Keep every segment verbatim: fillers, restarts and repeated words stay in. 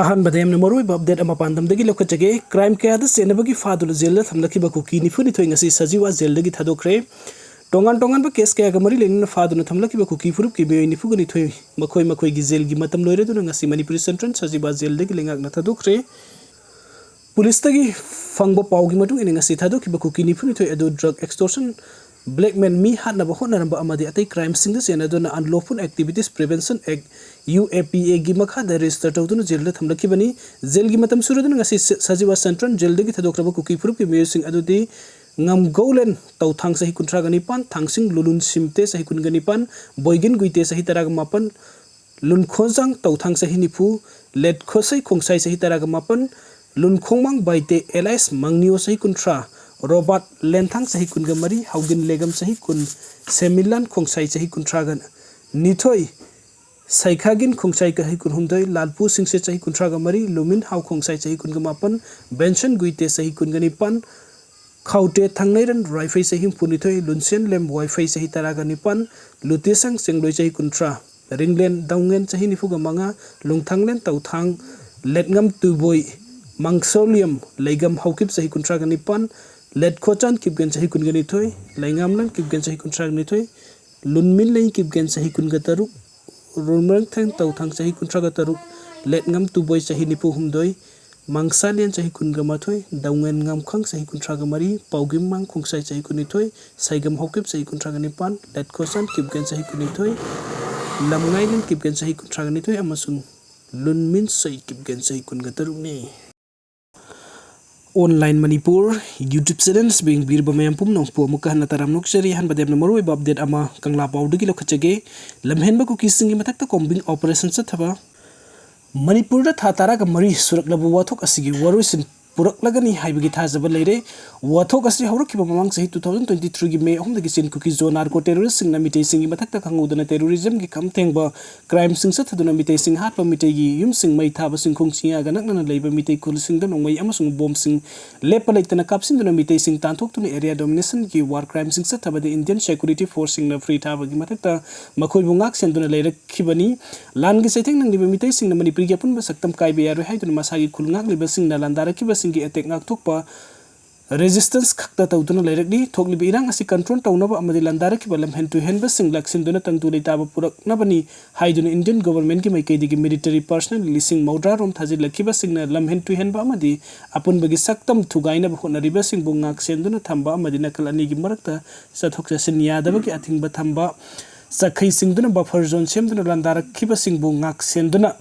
ꯑꯍꯥꯟꯕꯗ ꯌꯥꯝꯅ ꯃꯔꯨꯑꯣꯏꯕ ꯑꯞꯗꯦꯠ ꯑꯃ ꯄꯥꯟꯗꯝꯗꯒꯤ ꯂꯧꯈꯠꯆꯒꯦ꯫ ꯀ꯭ꯔꯥꯏꯝ ꯀꯌꯥꯗ ꯆꯦꯟꯅꯕꯒꯤ ꯐꯥꯗꯨꯅ ꯖꯦꯜꯗ ꯊꯝꯂꯛꯈꯤꯕ ꯀꯨꯀꯤ ꯅꯤꯐꯨꯅꯤꯊꯣꯏ ꯉꯁꯤ ꯁꯖꯤꯋꯥ ꯖꯦꯜꯗꯒꯤ ꯊꯥꯗꯣꯛꯈ꯭ꯔꯦ꯫ ꯇꯣꯉꯥꯟ ꯇꯣꯉꯥꯟꯕ ꯀꯦꯁ ꯀꯌꯥꯒ ꯃꯔꯤ ꯂꯩꯅꯅ ꯐꯥꯗꯨꯅ ꯊꯝꯂꯛꯈꯤꯕ ꯀꯨꯀꯤ ꯐꯨꯔꯨꯞꯀꯤ ꯃꯤꯑꯣꯏ ꯅꯤꯐꯨꯒ ꯅꯤꯊꯣꯏ ꯃꯈꯣꯏ ꯃꯈꯣꯏꯒꯤ ꯖꯦꯜꯒꯤ ꯃꯇꯝ ꯂꯣꯏꯔꯗꯨꯅ ꯉꯁꯤ ꯃꯅꯤꯄꯨꯔꯤ ꯁꯦꯟꯇ꯭ꯔꯦꯜ ꯁꯖꯤꯋꯥ ꯖꯦꯜꯗꯒꯤ ꯂꯩꯉꯥꯛꯅ ꯊꯥꯗꯣꯛꯈ꯭ꯔꯦ꯫ ꯄꯨꯂꯤꯁꯇꯒꯤ ꯐꯪꯕ ꯄꯥꯎꯒꯤ ꯃꯇꯨꯡ ꯏꯟꯅ ꯉꯁꯤ ꯊꯥꯗꯣꯛꯈꯤꯕ ꯀꯨꯀꯤ ꯅꯤꯐꯨꯅꯤꯊꯣꯏ ꯑꯗꯨ ꯗ꯭ꯔꯒ ꯑꯦꯛꯁꯇꯣꯔꯁꯟ, ꯕ꯭ꯂꯦꯛꯃꯦꯟ, ꯃꯤ ꯍꯥꯠꯅꯕ ꯍꯣꯠꯅꯔꯝꯕ ꯑꯃꯗꯤ ꯑꯇꯩ ꯀ꯭ꯔꯥꯏꯝꯁꯤꯡꯗ ꯆꯦꯟꯅꯗꯨꯅ Unlawful Activities Prevention Act, U A P ꯑꯦꯒꯤ ꯃꯈꯥꯗ ꯔꯦꯖꯤꯁꯇꯔ ꯇꯧꯗꯨꯅ ꯖꯦꯜꯗ ꯊꯝꯂꯛꯈꯤꯕꯅꯤ꯫ ꯖꯦꯜꯒꯤ ꯃꯇꯝ ꯁꯨꯔꯗꯨꯅ ꯉꯁꯤ ꯁ-, ꯁꯖꯤꯋꯥ ꯁꯦꯟꯇ꯭ꯔꯦꯜ ꯖꯦꯜꯗꯒꯤ ꯊꯥꯗꯣꯛꯈ꯭ꯔꯕ ꯀꯨꯀꯤ ꯐꯨꯔꯨꯞꯀꯤ ꯃꯤꯑꯣꯏꯁꯤꯡ ꯑꯗꯨꯗꯤ ꯉꯝꯒꯧꯂꯦꯟ ꯇꯧꯊꯥꯡ ꯆꯍꯤ ꯀꯨꯟꯊ꯭ꯔꯥꯒ ꯅꯤꯄꯥꯟ, ꯊꯥꯡꯁꯤꯡ ꯂꯨꯂꯨꯟ ꯁꯤꯝꯇꯦ ꯆꯍꯤ ꯀꯨꯟꯒ ꯅꯤꯄꯥꯟ, ꯕꯣꯏꯒꯤꯟ ꯒꯨꯏꯇꯦ ꯆꯍꯤ ꯇꯔꯥꯒ ꯃꯥꯄꯟ, ꯂꯨꯟꯈꯣꯟꯖꯥꯡ ꯇꯧꯊꯥꯡ ꯆꯍꯤ ꯅꯤꯐꯨ, ꯂꯦꯠꯈꯣꯁꯩ ꯈꯣꯡꯁꯥꯏ ꯆꯍꯤ ꯇꯔꯥꯒ ꯃꯥꯄꯟ, ꯂꯨꯟꯈꯣꯡꯃꯥꯡ ꯕꯥꯏꯇꯦ ꯑꯦꯂꯥꯏꯁ ꯃꯪꯅꯤꯌꯣ ꯆꯍꯤ ꯀꯨꯟꯊ꯭ꯔꯥ, ꯔꯣꯕꯥꯔꯠ ꯂꯦꯟꯊꯥꯡ ꯆꯍꯤ ꯀꯨꯟꯒ ꯃꯔꯤ, ꯍꯧꯒꯤꯟ ꯂꯦꯒꯝ ꯆꯍꯤ ꯀꯨꯟ, ꯁꯦꯃꯤꯂꯥꯟ ꯈꯣꯡꯁꯥꯏ ꯆꯍꯤ ꯀꯨꯟꯊ꯭ꯔꯥꯒ ꯅꯤꯊꯣꯏ, ꯁꯩꯈꯥꯒꯤꯟ ꯈꯣꯡꯁꯥꯏ ꯆꯍꯤ ꯀꯨꯟꯍꯨꯝꯗꯣꯏ, ꯂꯥꯜꯄꯨ ꯁꯤꯡꯁꯦ ꯆꯍꯤ ꯀꯨꯟꯊ꯭ꯔꯥꯒ ꯃꯔꯤ, ꯂꯨꯃꯤꯟ ꯍꯥꯎ ꯈꯣꯡꯁꯥꯏ ꯆꯍꯤ ꯀꯨꯟꯒ ꯃꯥꯄꯟ, ꯕꯦꯟꯁꯟ ꯒꯨꯏꯇꯦ ꯆꯍꯤ ꯀꯨꯟꯒ ꯅꯤꯄꯥꯟ, ꯈꯥꯎꯇꯦ ꯊꯥꯡꯅꯩꯔꯟ ꯔꯥꯏꯐꯩ ꯆꯍꯤ ꯍꯨꯝꯐꯨꯅꯤꯊꯣꯏ, ꯂꯨꯟꯁꯦꯟ ꯂꯦꯝ ꯋꯥꯏꯐꯩ ꯆꯍꯤ ꯇꯔꯥꯒ ꯅꯤꯄꯥꯟ, ꯂꯨꯇꯦꯁꯪ ꯆꯦꯡꯂꯣꯏ ꯆꯍꯤ ꯀꯨꯟꯊ꯭ꯔꯥ, ꯔꯤꯡꯂꯦꯟ ꯗꯧꯉꯦꯟ ꯆꯍꯤ ꯅꯤꯐꯨꯒ ꯃꯉꯥ, ꯂꯨꯡꯊꯥꯡꯂꯦꯟ ꯇꯧꯊꯥꯡ, ꯂꯦꯠꯉꯝ ꯇꯨꯕꯣꯏ, ꯃꯥꯡꯁꯣꯂꯤꯌꯝ ꯂꯩꯒꯝ ꯍꯧꯈꯤꯞ ꯆꯍꯤ ꯀꯨꯟꯊ꯭ꯔꯥꯒ ꯅꯤꯄꯥꯟ, ꯂꯦꯠꯈꯣꯆꯥꯟ ꯀꯤꯞꯒꯦꯟ ꯆꯍꯤ ꯀꯨꯟꯒ ꯅꯤꯊꯣꯏ, ꯂꯩꯉꯥꯝꯂꯦꯟ ꯀꯤꯞꯒꯦꯟ ꯆꯍꯤ ꯀꯨꯟꯊ꯭ꯔꯥꯒ ꯅꯤꯊꯣꯏ, ꯂꯨꯟꯃꯤꯟ ꯂꯩ ꯀꯤꯞꯒꯦꯟ ꯆꯍꯤ ꯀꯨꯟꯒ ꯇꯔꯨꯛ, ꯔꯨꯃꯔꯪꯊꯦꯡ ꯇꯧꯊꯥꯡ ꯆꯍꯤ ꯀꯨꯟꯊ꯭ꯔꯥꯒ ꯇꯔꯨꯛ, ꯂꯦꯠꯉꯝ ꯇꯨꯕꯣꯏ ꯆꯍꯤ ꯅꯤꯐꯨ ꯍꯨꯝꯗꯣꯏ, ꯃꯥꯡꯁꯥꯂꯦꯟ ꯆꯍꯤ ꯀꯨꯟꯒ ꯃꯥꯊꯣꯏ, ꯗꯧꯉꯦꯟ ꯉꯝꯈꯥꯡ ꯆꯍꯤ ꯀꯨꯟꯊ꯭ꯔꯥꯒ ꯃꯔꯤ, ꯄꯥꯎꯒꯤꯝꯃꯥꯡ ꯈꯣꯡꯁꯥꯏ ꯆꯍꯤ ꯀꯨꯟꯅꯤꯊꯣꯏ, ꯁꯩꯒꯝ ꯍꯧꯀꯤꯞ ꯆꯍꯤ ꯀꯨꯟꯊ꯭ꯔꯥꯒ ꯅꯤꯄꯥꯟ, ꯂꯦꯠꯈꯣꯁꯥꯟ ꯀꯤꯞꯒꯦꯟ ꯆꯍꯤ ꯀꯨꯟꯅꯤꯊꯣꯏ, ꯂꯝꯉꯥꯏꯂꯦꯟ ꯀꯤꯞꯒꯦꯟ ꯆꯍꯤ ꯀꯨꯟꯊ꯭ꯔꯥꯒ ꯅꯤꯊꯣꯏ ꯑꯃꯁꯨꯡ ꯂꯨꯟꯃꯤꯟ ꯁꯩ ꯀꯤꯞꯒꯦꯟ ꯆꯍꯤ ꯀꯨꯟꯒ ꯇꯔꯨꯛꯅꯤ꯫ Online Manipur YouTube channel ꯑꯁꯤꯕꯨ ꯌꯦꯡꯕꯤꯔꯤꯕ ꯃꯌꯥꯝ ꯄꯨꯝꯅꯃꯛꯄꯨ ꯑꯃꯨꯛꯀ ꯍꯟꯅ ꯇꯔꯥꯝꯅ ꯑꯣꯛꯆꯔꯤ꯫ ꯑꯍꯥꯟꯕꯗ ꯌꯥꯝꯅ ꯃꯔꯨꯑꯣꯏꯕ ꯑꯞꯗꯦꯠ ꯑꯃ ꯀꯪꯂꯥ ꯄꯥꯎꯗꯒꯤ ꯂꯧꯈꯠꯆꯒꯦ꯫ ꯂꯝꯍꯦꯟꯕ ꯀꯨꯀꯤꯁꯤꯡꯒꯤ ꯃꯊꯛꯇ ꯀꯣꯝꯕꯤꯡ ꯑꯣꯄꯔꯦꯁꯟ ꯆꯠꯊꯕ꯫ ꯃꯅꯤꯄꯨꯔꯗ ꯊꯥ ꯇꯔꯥꯒ ꯃꯔꯤ ꯁꯨꯔꯛꯂꯕ ꯋꯥꯊꯣꯛ ꯑꯁꯤꯒꯤ ꯋꯥꯔꯣꯏꯁꯤꯟ ꯄꯨꯔꯛꯂꯒꯅꯤ ꯍꯥꯏꯕꯒꯤ ꯊꯥꯖꯕ ꯂꯩꯔꯦ꯫ ꯋꯥꯊꯣꯛ ꯑꯁꯤ ꯍꯧꯔꯛꯈꯤꯕ ꯃꯃꯥꯡ ꯆꯍꯤ two thousand twenty three ꯒꯤ May ꯑꯍꯨꯝꯗꯒꯤ ꯆꯤꯟ ꯀꯨꯀꯤ ꯖꯣ ꯅꯥꯔꯀꯣ ꯇꯦꯔꯣꯔꯤꯁꯁꯤꯡꯅ ꯃꯤꯇꯩꯁꯤꯡꯒꯤ ꯃꯊꯛꯇ ꯈꯪꯍꯧꯗꯅ ꯇꯦꯔꯣꯔꯤꯖꯝꯒꯤ ꯈꯝ ꯊꯦꯡꯕ ꯀ꯭ꯔꯥꯏꯝꯁꯤꯡ ꯆꯠꯊꯗꯨꯅ ꯃꯤꯇꯩꯁꯤꯡ ꯍꯥꯠꯄ, ꯃꯤꯇꯩꯒꯤ ꯌꯨꯝꯁꯤꯡ ꯃꯩ ꯊꯥꯕꯁꯤꯡ, ꯈꯣꯡꯆꯤꯌꯥꯒ ꯅꯛꯅꯅ ꯂꯩꯕ ꯃꯤꯇꯩ ꯈꯨꯜꯁꯤꯡꯗ ꯅꯣꯡꯃꯩ ꯑꯃꯁꯨꯡ ꯕꯣꯝꯁꯤꯡ ꯂꯦꯞꯄ ꯂꯩꯇꯅ ꯀꯥꯞꯁꯤꯟꯗꯨꯅ ꯃꯤꯇꯩꯁꯤꯡ ꯇꯥꯟꯊꯣꯛꯇꯨꯅ ꯑꯦꯔꯤꯌꯥ ꯗꯣꯃꯤꯅꯦꯁꯟꯒꯤ ꯋꯥꯔ ꯀ꯭ꯔꯥꯏꯝꯁꯤꯡ ꯆꯠꯊꯕꯗ ꯏꯟꯗꯤꯌꯟ ꯁꯦꯀ꯭ꯌꯨꯔꯤꯇꯤ ꯐꯣꯔꯁꯁꯤꯡꯅ ꯐ꯭ꯔꯤ ꯊꯥꯕꯒꯤ ꯃꯊꯛꯇ ꯃꯈꯣꯏꯕꯨ ꯉꯥꯛ ꯁꯦꯟꯗꯨꯅ ꯂꯩꯔꯛꯈꯤꯕꯅꯤ꯫ ꯂꯥꯟꯒꯤ ꯆꯩꯊꯦꯡ ꯅꯪꯂꯤꯕ ꯃꯤꯇꯩꯁꯤꯡꯅ ꯃꯅꯤꯄꯨꯔꯒꯤ ꯑꯄꯨꯟꯕ ꯁꯛꯇꯝ ꯀꯥꯏꯕ ꯌꯥꯔꯣꯏ ꯍꯥꯏꯗꯨꯅ ꯃꯁꯥꯒꯤ ꯈꯨꯜ ꯉꯥꯛꯂꯤꯕꯁꯤꯡꯅ ꯂꯥꯟꯗꯥꯔꯛꯈꯤꯕꯁꯤꯡꯒꯤ ꯑꯦꯇꯦꯛ ꯉꯥꯛꯊꯣꯛꯄ ꯔꯦꯖꯤꯁꯇꯦꯟꯁ ꯈꯛꯇ ꯇꯧꯗꯨꯅ ꯂꯩꯔꯛꯂꯤ꯫ ꯊꯣꯛꯂꯤꯕ ꯏꯔꯥꯡ ꯑꯁꯤ ꯀꯟꯇ꯭ꯔꯣꯜ ꯇꯧꯅꯕ ꯑꯃꯗꯤ ꯂꯥꯟꯗꯥꯔꯛꯈꯤꯕ ꯂꯝꯍꯦꯟ ꯇꯨꯍꯦꯟꯕꯁꯤꯡ ꯂꯥꯛꯁꯤꯟꯗꯨꯅ ꯇꯪꯗꯨ ꯂꯩꯇꯥꯕ ꯄꯨꯔꯛꯅꯕꯅꯤ ꯍꯥꯏꯗꯨꯅ ꯏꯟꯗꯤꯌꯟ ꯒꯣꯚꯔꯟꯃꯦꯟꯠꯀꯤ ꯃꯥꯏꯀꯩꯗꯒꯤ ꯃꯤꯂꯤꯇꯔꯤ ꯄꯔꯁꯅꯦꯜ ꯂꯤꯁꯤꯡ ꯃꯧꯗ꯭ꯔꯥ ꯔꯣꯝ ꯊꯥꯖꯤꯜꯂꯛꯈꯤꯕꯁꯤꯡꯅ ꯂꯝꯍꯦꯟ ꯇꯨꯍꯦꯟꯕ ꯑꯃꯗꯤ ꯑꯄꯨꯟꯕꯒꯤ ꯁꯛꯇꯝ ꯊꯨꯒꯥꯏꯅꯕ ꯍꯣꯠꯅꯔꯤꯕꯁꯤꯡꯕꯨ ꯉꯥꯛ ꯁꯦꯟꯗꯨꯅ ꯊꯝꯕ ꯑꯃꯗꯤ ꯅꯥꯀꯜ ꯑꯅꯤꯒꯤ ꯃꯔꯛꯇ ꯆꯠꯊꯣꯛ ꯆꯠꯁꯤꯟ ꯌꯥꯗꯕꯒꯤ ꯑꯊꯤꯡꯕ ꯊꯝꯕ, ꯆꯈꯩ ꯆꯤꯡꯗꯨꯅ ꯕꯐꯔ ꯖꯣꯟ ꯁꯦꯝꯗꯨꯅ ꯂꯥꯟꯗꯥꯔꯛꯈꯤꯕꯁꯤꯡꯕꯨ ꯉꯥꯛ ꯁꯦꯟꯗꯨꯅ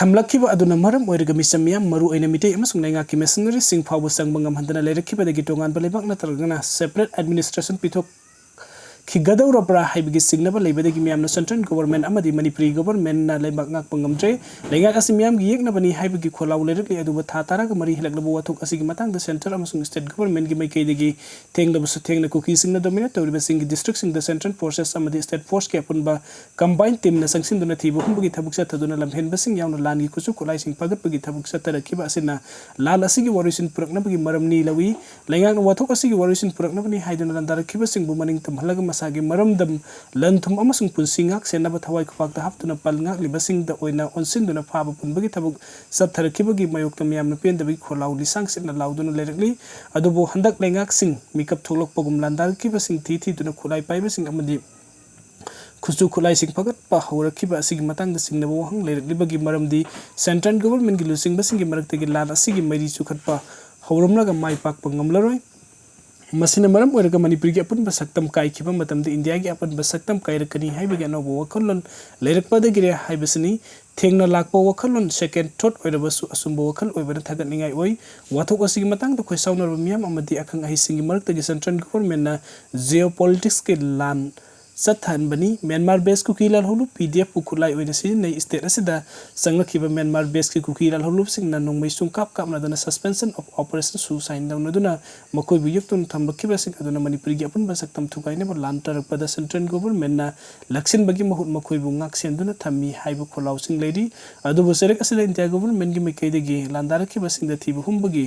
ꯊꯝꯂꯛꯈꯤꯕ ꯑꯗꯨꯅ ꯃꯔꯝ ꯑꯣꯏꯔꯒ ꯃꯤꯆꯝ ꯃꯤꯌꯥꯝ, ꯃꯔꯨꯑꯣꯏꯅ ꯃꯤꯇꯩ ꯑꯃꯁꯨꯡ ꯂꯩꯉꯥꯛꯀꯤ ꯃꯤꯁꯅꯔꯤꯁꯤꯡ ꯐꯥꯎꯕ ꯆꯪꯕ ꯉꯝꯍꯟꯗꯅ ꯂꯩꯔꯛꯈꯤꯕꯗꯒꯤ ꯇꯣꯉꯥꯟꯕ ꯂꯩꯕꯥꯛ ꯅꯠꯇ꯭ꯔꯒꯅ ꯁꯦꯄꯔꯦꯠ ꯑꯦꯗꯃꯤꯅꯤꯁꯇ꯭ꯔꯦꯁꯟ ꯄꯤꯊꯣꯛꯈꯤꯒꯗꯧꯔꯕ꯭ꯔꯥ ꯍꯥꯏꯕꯒꯤ ꯆꯤꯡꯅꯕ ꯂꯩꯕꯗꯒꯤ ꯃꯤꯌꯥꯝꯅ ꯁꯦꯟꯇ꯭ꯔꯦꯜ ꯒꯣꯚꯔꯟꯃꯦꯟꯠ ꯑꯃꯗꯤ ꯃꯅꯤꯄꯨꯔꯤ ꯒꯣꯚꯔꯟꯃꯦꯟꯠꯅ ꯂꯩꯕꯥꯛ ꯉꯥꯛꯄ ꯉꯝꯗ꯭ꯔꯦ꯫ ꯂꯩꯉꯥꯛ ꯑꯁꯤ ꯃꯤꯌꯥꯝꯒꯤ ꯌꯦꯛꯅꯕꯅꯤ ꯍꯥꯏꯕꯒꯤ ꯈꯣꯜꯂꯥꯎ ꯂꯩꯔꯛꯂꯤ꯫ ꯑꯗꯨꯕꯨ ꯊꯥ ꯇꯔꯥꯒ ꯃꯔꯤ ꯍꯦꯜꯂꯛꯂꯕ ꯋꯥꯊꯣꯛ ꯑꯁꯤꯒꯤ ꯃꯇꯥꯡꯗ ꯁꯦꯟꯇꯔ ꯑꯃꯁꯨꯡ ꯁ꯭ꯇꯦꯠ ꯒꯣꯚꯔꯟꯃꯦꯟꯠꯀꯤ ꯃꯥꯏꯀꯩꯗꯒꯤ ꯊꯦꯡꯂꯕꯁꯨ ꯊꯦꯡꯅ ꯀꯨꯀꯤꯁꯤꯡꯅ ꯗꯣꯃꯤꯅꯦꯠ ꯇꯧꯔꯤꯕꯁꯤꯡꯒꯤ ꯗꯤꯁꯇ꯭ꯔꯤꯛꯁꯤꯡꯗ ꯁꯦꯟꯇ꯭ꯔꯦꯜ ꯐꯣꯔꯁꯦꯁ ꯑꯃꯗꯤ ꯁ꯭ꯇꯦꯠ ꯐꯣꯔꯁꯀꯤ ꯑꯄꯨꯟꯕ ꯀꯝꯕꯥꯏꯟ ꯇꯤꯝꯅ ꯆꯪꯁꯤꯟꯗꯨꯅ ꯊꯤꯕ ꯍꯨꯝꯕꯒꯤ ꯊꯕꯛ ꯆꯠꯊꯗꯨꯅ ꯂꯝꯍꯦꯟꯕꯁꯤꯡ ꯌꯥꯎꯅ ꯂꯥꯟꯒꯤ ꯈꯨꯠꯁꯨ ꯈꯨꯠꯂꯥꯏꯁꯤꯡ ꯐꯒꯠꯄꯒꯤ ꯊꯕꯛ ꯆꯠꯊꯔꯛꯈꯤꯕ ꯑꯁꯤꯅ ꯂꯥꯟ ꯑꯁꯤꯒꯤ ꯋꯥꯔꯣꯏꯁꯤꯟ ꯄꯨꯔꯛꯅꯕꯒꯤ ꯃꯔꯝꯅꯤ ꯂꯧꯏ꯫ ꯂꯩꯉꯥꯛꯅ ꯋꯥꯊꯣꯛ ꯑꯁꯤꯒꯤ ꯋꯥꯔꯣꯏꯁꯤꯟ ꯄꯨꯔꯛꯅꯕꯅꯤ ꯍꯥꯏꯗꯨꯅ ꯂꯥꯟꯗꯥꯔꯛꯈꯤꯕꯁꯤꯡꯕꯨ ꯃꯅꯤꯡ ꯇꯝꯍꯜꯂꯒ ꯃꯁꯥꯒꯤ ꯃꯔꯝꯗꯝ, ꯂꯟ ꯊꯨꯝ ꯑꯃꯁꯨꯡ ꯄꯨꯟꯁꯤ ꯉꯥꯛ ꯁꯦꯟꯅꯕ ꯊꯋꯥꯏ ꯈꯨꯄꯥꯛꯇ ꯍꯥꯞꯇꯨꯅ ꯄꯜ ꯉꯥꯛꯂꯤꯕꯁꯤꯡꯗ ꯑꯣꯏꯅ ꯑꯣꯟꯁꯤꯟꯗꯨꯅ ꯐꯥꯕ ꯄꯨꯟꯕꯒꯤ ꯊꯕꯛ ꯆꯠꯊꯔꯛꯈꯤꯕꯒꯤ ꯃꯥꯌꯣꯛꯇ ꯃꯤꯌꯥꯝꯅ ꯄꯦꯟꯗꯕꯒꯤ ꯈꯣꯜꯂꯥꯎ ꯂꯤꯁꯥꯡ ꯁꯤꯠꯅ ꯂꯥꯎꯗꯨꯅ ꯂꯩꯔꯛꯂꯤ꯫ ꯑꯗꯨꯕꯨ ꯍꯟꯗꯛ ꯂꯩꯉꯥꯛꯁꯤꯡ ꯃꯤꯀꯞ ꯊꯣꯛꯂꯛꯄꯒꯨꯝ ꯂꯥꯟꯗꯥꯔꯛꯈꯤꯕꯁꯤꯡ ꯊꯤ ꯊꯤꯗꯨꯅ ꯈꯨꯠꯂꯥꯏ ꯄꯥꯏꯕꯁꯤꯡ ꯑꯃꯗꯤ ꯈꯨꯠꯁꯨ ꯈꯨꯠꯂꯥꯏꯁꯤꯡ ꯐꯒꯠꯄ ꯍꯧꯔꯛꯈꯤꯕ ꯑꯁꯤꯒꯤ ꯃꯇꯥꯡꯗ ꯆꯤꯡꯅꯕ ꯋꯥꯍꯪ ꯂꯩꯔꯛꯂꯤꯕꯒꯤ ꯃꯔꯝꯗꯤ ꯁꯦꯟꯇ꯭ꯔꯦꯜ ꯒꯣꯚꯔꯟꯃꯦꯟꯠꯀꯤ ꯂꯨꯆꯤꯡꯕꯁꯤꯡꯒꯤ ꯃꯔꯛꯇꯒꯤ ꯂꯥꯟ ꯑꯁꯤꯒꯤ ꯃꯩꯔꯤ ꯆꯨꯈꯠꯄ ꯍꯧꯔꯝꯂꯒ ꯃꯥꯏ ꯄꯥꯛꯄ ꯉꯝꯂꯔꯣꯏ꯫ ꯃꯁꯤꯅ ꯃꯔꯝ ꯑꯣꯏꯔꯒ ꯃꯅꯤꯄꯨꯔꯒꯤ ꯑꯄꯨꯟꯕ ꯁꯛꯇꯝ ꯀꯥꯏꯈꯤꯕ ꯃꯇꯝꯗ ꯏꯟꯗꯤꯌꯥꯒꯤ ꯑꯄꯨꯟꯕ ꯁꯛꯇꯝ ꯀꯥꯏꯔꯛꯀꯅꯤ ꯍꯥꯏꯕꯒꯤ ꯑꯅꯧꯕ ꯋꯥꯈꯜꯂꯣꯟ ꯂꯩꯔꯛꯄꯗꯒꯤꯅꯤ ꯍꯥꯏꯕꯁꯤꯅꯤ꯫ ꯊꯦꯡꯅ ꯂꯥꯛꯄ ꯋꯥꯈꯜꯂꯣꯟ, ꯁꯦꯀꯦꯟ ꯊꯣꯠ ꯑꯣꯏꯔꯕꯁꯨ ꯑꯆꯨꯝꯕ ꯋꯥꯈꯜ ꯑꯣꯏꯕꯅ ꯊꯥꯒꯠꯅꯤꯡꯉꯥꯏ ꯑꯣꯏ꯫ ꯋꯥꯊꯣꯛ ꯑꯁꯤꯒꯤ ꯃꯇꯥꯡꯗ ꯈꯣꯏꯁꯥꯎꯅꯔꯕ ꯃꯤꯌꯥꯝ ꯑꯃꯗꯤ ꯑꯈꯪ ꯑꯍꯩꯁꯤꯡꯒꯤ ꯃꯔꯛꯇꯒꯤ ꯁꯦꯟꯇ꯭ꯔꯦꯜ ꯒꯣꯚꯔꯟꯃꯦꯟꯠꯅ ꯖꯤꯑꯣ ꯄꯣꯂꯤꯇꯤꯛꯁꯀꯤ ꯂꯥꯟ ꯆꯠꯊꯍꯟꯕꯅꯤ꯫ ꯃ꯭ꯌꯥꯟꯃꯥꯔ ꯕꯦꯁ ꯀꯨꯀꯤ ꯂꯥꯜꯍꯧꯂꯨꯞ, ꯄꯤ ꯗꯤ ꯑꯦꯐꯄꯨ ꯈꯨꯠꯂꯥꯏ ꯑꯣꯏꯅ ꯁꯤꯖꯤꯟꯅꯩ꯫ ꯁ꯭ꯇꯦꯠ ꯑꯁꯤꯗ ꯆꯪꯂꯛꯈꯤꯕ ꯃ꯭ꯌꯥꯟꯃꯥꯔ ꯕꯦꯁꯀꯤ ꯀꯨꯀꯤ ꯂꯥꯜꯍꯧꯂꯨꯞꯁꯤꯡꯅ ꯅꯣꯡꯃꯩ ꯁꯨꯡꯀꯥꯞ ꯀꯥꯞꯅꯗꯅ suspension of operation sign ꯇꯧꯅꯗꯨꯅ ꯃꯈꯣꯏꯕꯨ ꯌꯦꯛꯇꯨꯅ ꯊꯝꯂꯛꯈꯤꯕꯁꯤꯡ ꯑꯗꯨꯅ ꯃꯅꯤꯄꯨꯔꯒꯤ ꯑꯄꯨꯟꯕ ꯁꯛꯇꯝ ꯊꯨꯒꯥꯏꯅꯕ ꯂꯥꯟ ꯇꯥꯔꯛꯄꯗ central governmentꯅ ꯂꯛꯁꯤꯟꯕꯒꯤ ꯃꯍꯨꯠ ꯃꯈꯣꯏꯕꯨ ꯉꯥꯛꯁꯦꯟꯗꯨꯅ ꯊꯝꯃꯤ ꯍꯥꯏꯕ ꯈꯣꯜꯂꯥꯎꯁꯤꯡ ꯂꯩꯔꯤ꯫ ꯑꯗꯨꯕꯨ ꯆꯩꯔꯛ ꯑꯁꯤꯗ ꯏꯟꯗꯤꯌꯥ governmentꯀꯤ ꯃꯥꯏꯀꯩꯗꯒꯤ ꯂꯥꯟꯗꯥꯔꯛꯈꯤꯕꯁꯤꯡꯗ ꯊꯤꯕ ꯍꯨꯝꯕꯒꯤ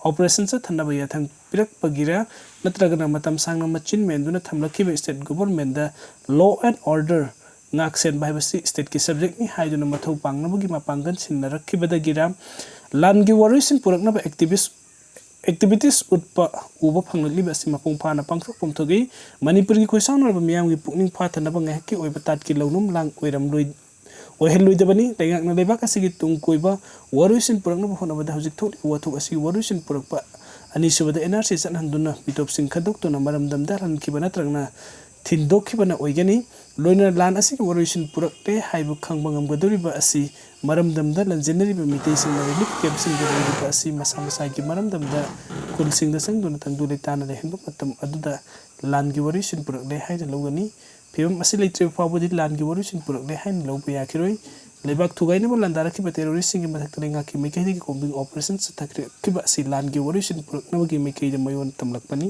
operation ꯆꯠꯊꯅꯕ ꯌꯥꯊꯪ ꯄꯤꯔꯛꯄꯒꯤꯔ ꯅꯠꯇ꯭ꯔꯒꯅ ꯃꯇꯝ ꯁꯥꯡꯅ ꯃꯆꯤꯟ ꯃꯦꯟꯗꯨꯅ ꯊꯝꯂꯛꯈꯤꯕ state governmentꯗ law and order ꯉꯥꯛ ꯁꯦꯟꯕ ꯍꯥꯏꯕꯁꯤ stateꯀꯤ subjectꯅꯤ ꯍꯥꯏꯗꯨꯅ ꯃꯊꯧ ꯄꯥꯡꯅꯕꯒꯤ ꯃꯄꯥꯡꯒꯜ ꯁꯤꯟꯅꯔꯛꯈꯤꯕꯗꯒꯤꯔ ꯂꯥꯟꯒꯤ ꯋꯥꯔꯣꯏꯁꯤꯟ ꯄꯨꯔꯛꯅꯕ activist activities ꯎꯠꯄ ꯎꯕ ꯐꯪꯂꯛꯂꯤꯕ ꯑꯁꯤ ꯃꯄꯨꯡ ꯐꯥꯅ ꯄꯥꯡꯊꯣꯛꯐꯝ ꯊꯣꯛꯏ꯫ ꯃꯅꯤꯄꯨꯔꯒꯤ ꯈꯣꯏꯁꯥꯎꯅꯔꯕ ꯃꯤꯌꯥꯝꯒꯤ ꯄꯨꯛꯅꯤꯡ ꯐꯥꯊꯅꯕ ꯉꯥꯏꯍꯥꯛꯀꯤ ꯑꯣꯏꯕ ꯇꯥꯠꯀꯤ ꯂꯧꯅꯨꯝ ꯂꯥꯡ ꯑꯣꯏꯔꯝꯂꯣꯏ ꯑꯣꯏꯍꯜꯂꯣꯏꯗꯕꯅꯤ꯫ ꯂꯩꯉꯥꯛꯅ ꯂꯩꯕꯥꯛ ꯑꯁꯤꯒꯤ ꯇꯨꯡ ꯀꯣꯏꯕ ꯋꯥꯔꯣꯏꯁꯤꯟ ꯄꯨꯔꯛꯅꯕ ꯍꯣꯠꯅꯕꯗ ꯍꯧꯖꯤꯛ ꯊꯣꯛꯂꯤꯕ ꯋꯥꯊꯣꯛ ꯑꯁꯤ ꯋꯥꯔꯣꯏꯁꯤꯟ ꯄꯨꯔꯛꯄ ꯑꯅꯤꯁꯨꯕꯗ N R C ꯆꯠꯍꯟꯗꯨꯅ ꯃꯤꯇꯣꯞꯁꯤꯡ ꯈꯟꯗꯣꯛꯇꯨꯅ ꯃꯔꯝꯗꯝꯗ ꯍꯜꯍꯟꯈꯤꯕ ꯅꯠꯇ꯭ꯔꯒꯅ ꯊꯤꯟꯗꯣꯛꯈꯤꯕꯅ ꯑꯣꯏꯒꯅꯤ꯫ ꯂꯣꯏꯅꯅ ꯂꯥꯟ ꯑꯁꯤꯒꯤ ꯋꯥꯔꯣꯏꯁꯤꯟ ꯄꯨꯔꯛꯂꯦ ꯍꯥꯏꯕ ꯈꯪꯕ ꯉꯝꯒꯗꯧꯔꯤꯕ ꯑꯁꯤ ꯃꯔꯝꯗꯝꯗ ꯂꯟꯖꯦꯟꯅꯔꯤꯕ ꯃꯤꯇꯩꯁꯤꯡꯅ relief campꯁꯤꯡꯗ ꯂꯩꯔꯤꯕ ꯑꯁꯤ ꯃꯁꯥ ꯃꯁꯥꯒꯤ ꯃꯔꯝꯗꯝꯗ ꯈꯨꯜꯁꯤꯡꯗ ꯆꯪꯗꯨꯅ ꯇꯪꯗꯨ ꯂꯩꯇꯥꯅ ꯂꯩꯍꯟꯕ ꯃꯇꯝ ꯑꯗꯨꯗ ꯂꯥꯟꯒꯤ ꯋꯥꯔꯣꯏꯁꯤꯟ ꯄꯨꯔꯛꯂꯦ ꯍꯥꯏꯅ ꯂꯧꯒꯅꯤ꯫ ꯐꯤꯕꯝ ꯑꯁꯤ ꯂꯩꯇ꯭ꯔꯤꯕ ꯐꯥꯎꯕꯗꯤ ꯂꯥꯟꯒꯤ ꯋꯥꯔꯣꯏꯁꯤꯟ ꯄꯨꯔꯛꯂꯦ ꯍꯥꯏꯅ ꯂꯧꯕ ꯌꯥꯈꯤꯔꯣꯏ꯫ ꯂꯩꯕꯥꯛ ꯊꯨꯒꯥꯏꯅꯕ ꯂꯥꯟꯗꯥꯔꯛꯈꯤꯕ terroristꯁꯤꯡꯒꯤ ꯃꯊꯛꯇ ꯂꯩꯉꯥꯛꯀꯤ ꯃꯥꯏꯀꯩꯗꯒꯤ combing operation ꯆꯠꯊꯈꯤꯕ ꯑꯁꯤ ꯂꯥꯟꯒꯤ ꯋꯥꯔꯣꯏꯁꯤꯟ ꯄꯨꯔꯛꯅꯕꯒꯤ ꯃꯥꯏꯀꯩꯗ ꯃꯌꯣꯟ ꯇꯝꯂꯛꯄꯅꯤ꯫